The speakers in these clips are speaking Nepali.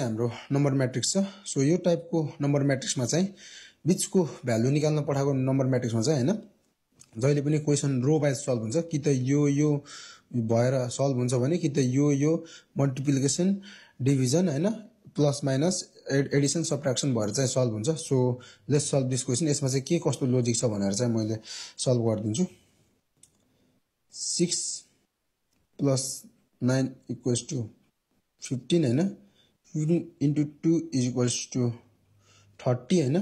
हाम्रो नम्बर म्याट्रिक्स छ। सो यो टाइपको नम्बर म्याट्रिक्समा चाहिँ बिचको भ्यालु निकाल्न पठाएको नम्बर म्याट्रिक्समा चाहिँ हैन जहिले पनि क्वेशन रो वाइज सल्भ हुन्छ कि त यो भएर सल्भ हुन्छ भने कि त यो मल्टिप्लिकेसन डिभिजन हैन प्लस माइनस एडिसन सब्ट्र्याक्सन भएर चाहिँ सल्भ हुन्छ। So let's solve this question. यसमा चाहिँ के कस्तो लोजिक छ भनेर चाहिँ मैले सल्भ गरिदिन्छु। 6 + 9 = 15 हैन 15 × 2 = 30 हैन।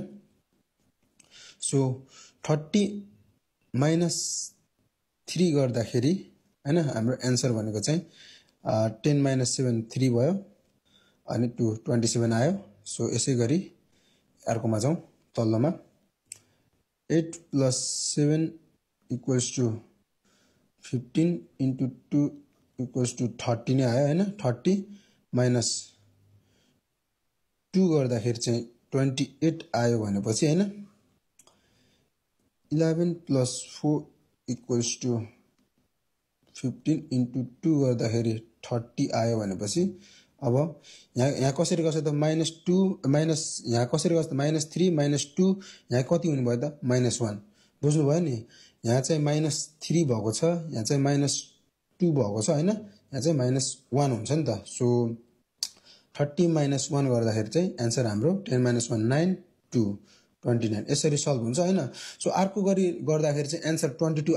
सो 30 - 3 गर्दाखेरि हैन हाम्रो आन्सर भनेको चाहिँ 10 - 7 3 भयो अनि 27 आयो। सो यसै गरी अर्कोमा जाउँ तल्लोमा 8 + 7 = 15 × 2 = 30 नै आयो हैन। 30 - 2 गर्दाखेरि चाहिँ 28 आयो भनेपछि हैन 11 + 4 = 15 × 2 गर्दाखेरि 30 आयो भनेपछि अब यहाँ कसरी गर्छ त -2 माइनस यहाँ कसरी गर्छ त -3 - 2 यहाँ कति हुने भयो त -1 बुझ्नु भयो नि। यहाँ चाहिँ -3 भएको छ, यहाँ चाहिँ -2 भएको छ हैन, यहाँ चाहिँ -1 हुन्छ नि त। सो 30 - 1 गर्दाखेरि चाहिँ आन्सर हाम्रो 10 - 1 9 2 29 यसरी सल्भ हुन्छ हैन। सो अर्को गरी गर्दाखेरि चाहिँ आन्सर 22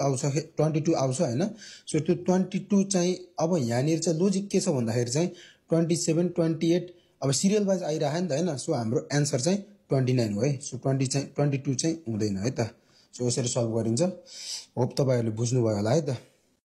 आउँछ हैन। सो त्यो 22 चाहिँ अब यहाँनिर चाहिँ लोजिक के छ भन्दाखेरि चाहिँ 27 28 अब सिरियल वाइज आइराख्यो नि त हैन। सो हाम्रो आन्सर चाहिँ 29 हो है। सो 22 चाहिँ हुँदैन है त। सो यसरी सल्भ गरिन्छ। होप तपाईहरुले बुझ्नु भयो होला है त।